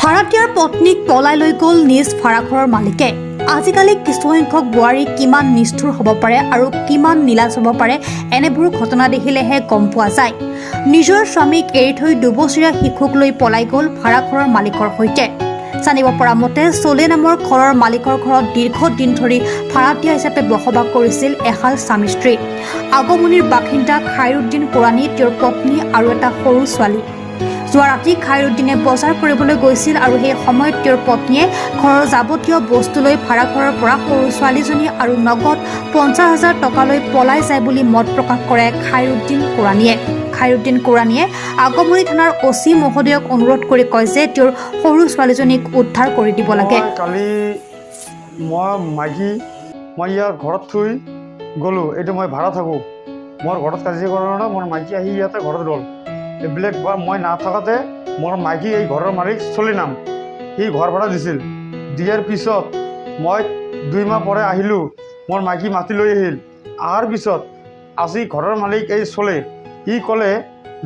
ভাড়াতীয়াৰ পত্নীক পলাই লৈ গ'ল নিজ ভাড়াঘৰৰ মালিকে। আজিকালি কিছুসংখ্যক বোৱাৰী কিমান নিষ্ঠুৰ হ'ব পাৰে আৰু কিমান নিলাজ হ'ব পাৰে, এনেবোৰ ঘটনা দেখিলেহে গম পোৱা যায়। নিজৰ স্বামীক এৰি থৈ 2 বছৰীয়া শিশুক লৈ পলাই গ'ল ভাড়াঘৰৰ মালিকৰ সৈতে। জানিব পৰা মতে, চলে নামৰ ঘৰৰ মালিকৰ ঘৰত দীৰ্ঘদিন ধৰি ভাড়াতীয়া হিচাপে বসবাস কৰিছিল এহাল স্বামী স্ত্ৰী। আগমনিৰ বাসিন্দা খাইৰুদ্দিন কোৰাণী, তেওঁৰ পত্নী আৰু এটা সৰু ছোৱালী। যোৱা ৰাতি খাইৰুদ্দিনে বজাৰ কৰিবলৈ গৈছিল আৰু সেই সময়ত তেওঁৰ পত্নীয়ে ঘৰৰ যাৱতীয় বস্তু লৈ ভাড়াঘৰৰ পৰা সৰু ছোৱালীজনী আৰু নগদ 50,000 টকা লৈ পলাই যায় বুলি মত প্ৰকাশ কৰে খাইৰুদ্দিন কোৰাণীয়ে। খাইৰুদ্দিন কোৰাণীয়ে আগমনি থানাৰ অ' চি মহোদয়ক অনুৰোধ কৰি কয় যে তেওঁৰ সৰু ছোৱালীজনীক উদ্ধাৰ কৰি দিব লাগে। মই কালি মই মাইকী মই ইয়াৰ ঘৰত থৈ গ'লোঁ। এইটো মই ভাড়া থাকোঁ। মোৰ ঘৰত কাজিয়া কৰাৰ কাৰণে মোৰ মাইকী আহি ইয়াতে ঘৰত ৰ'ল। এইবিলাক বা মই নাথাকোঁতে মোৰ মাইকী, এই ঘৰৰ মালিক চলি নাম, সি ঘৰ ভাড়া দিছিল। দিয়াৰ পিছত মই 2 মাহ পৰে আহিলোঁ। মোৰ মাইকী মাতি লৈ আহিল। অহাৰ পিছত আজি ঘৰৰ মালিক এই চলে, সি ক'লে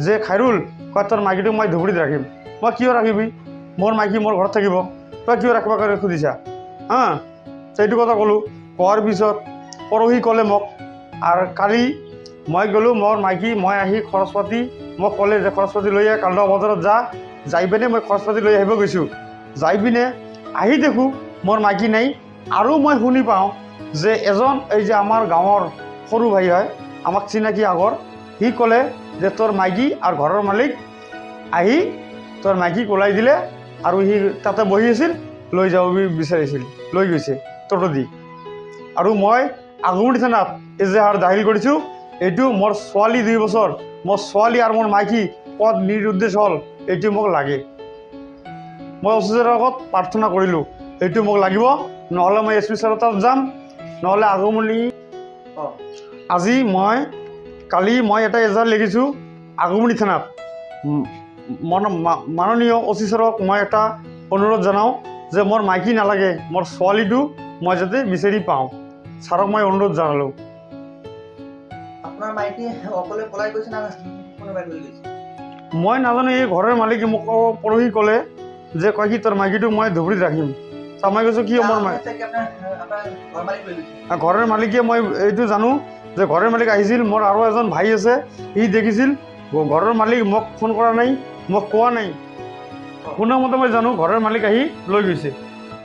যে খাইৰুল কয়, তোৰ মাইকীটোক মই ধুবুৰীত ৰাখিম। মই কিয় ৰাখিবি? মোৰ মাইকী মোৰ ঘৰত থাকিব, তই কিয় ৰাখিব কাৰণে সুধিছা? হা, সেইটো কথা ক'লোঁ। কোৱাৰ পিছত পৰহি ক'লে মোক আৰু কালি মই গ'লোঁ। মোৰ মাইকী মই আহি খৰচ পাতি মোক ক'লে যে খৰচ পাতি লৈ আহ, কালদোৱা বজাৰত যা। যাই পিনে মই খৰচ পাতি লৈ আহিব গৈছোঁ। যাই পিনে আহি দেখোঁ মোৰ মাইকী নাই। আৰু মই শুনি পাওঁ যে এজন এই যে আমাৰ গাঁৱৰ সৰু ভাই হয়, আমাক চিনাকি আগৰ, সি ক'লে যে তোৰ মাইকী আৰু ঘৰৰ মালিক আহি তোৰ মাইকীক ওলাই দিলে আৰু সি তাতে বহি আছিল, লৈ যাব বিচাৰিছিল, লৈ গৈছে টোটো দি। আৰু মই আগমনি থানাত এজাহাৰ দাখিল কৰিছোঁ। এইটো মোৰ ছোৱালী 2 বছৰ, মোৰ ছোৱালী আৰু মোৰ মাইকী ক'ত নিৰুদ্দেশ হ'ল, এইটো মোক লাগে। মই অফিচাৰৰ আগত প্ৰাৰ্থনা কৰিলোঁ, এইটো মোক লাগিব, নহ'লে মই এছ পি ছাৰৰ তাত যাম, নহ'লে আগমনি। আজি মই কালি মই এটা এজাহাৰ লিখিছোঁ আগমনি থানাত। মাননীয় অ' চি ছাৰক মই এটা অনুৰোধ জনাওঁ যে মোৰ মাইকী নালাগে, মোৰ ছোৱালীটো মই যাতে বিচাৰি পাওঁ। ছাৰক মই অনুৰোধ জনালোঁ। আপোনাৰ মাইকী অকলে পলাই গৈছে না কোনোবাই লৈ গৈছে? মই নাজানো। এই ঘৰৰ মালিকে মোক পৰহি ক'লে যে কয় কি তোৰ মাইকীটোক মই ধুবুৰীত ৰাখিম। তা মই কৈছোঁ কিয় মোৰ মাই আপোনাৰ আপোনাৰ আপোনাৰ ঘৰ মালিক লৈ গৈছে? ঘৰৰ মালিকে, মই এইটো জানো যে ঘৰৰ মালিক আহিছিল। মোৰ আৰু এজন ভাই আছে, সি দেখিছিল। ঘৰৰ মালিক মোক ফোন কৰা নাই, মোক কোৱা নাই। শুনা মতে মই জানো ঘৰৰ মালিক আহি লৈ গৈছে।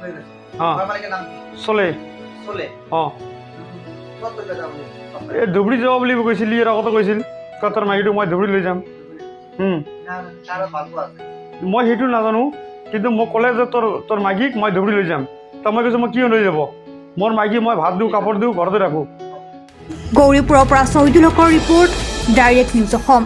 লৈ গৈছে? অঁ। ঘৰ মালিকৰ নাম কি? চলে। চলে? অঁ। ক'ত লৈ যাব আপুনি? এই ধুবুৰী যাব বুলি কৈছিল। ইয়াৰ আগতে কৈছিল, কয় তোৰ মাইকীটোক মই ধুবুৰী লৈ যাম। না তাৰ ভাল পোৱা আছে? মই সেইটো নাজানো, কিন্তু মোক ক'লে যে তোৰ মাইকীক মই ধুবুৰী লৈ যাম। ত মই কৈছোঁ, মই কিয় লৈ যাব? মোৰ মাইকী মই ভাত দিওঁ, কাপোৰ দিওঁ, ঘৰতে ৰাখোঁ। গৌৰীপুৰৰ পৰা ছহিদুল হকৰ ৰিপৰ্ট, ডাইৰেক্ট নিউজ অসম।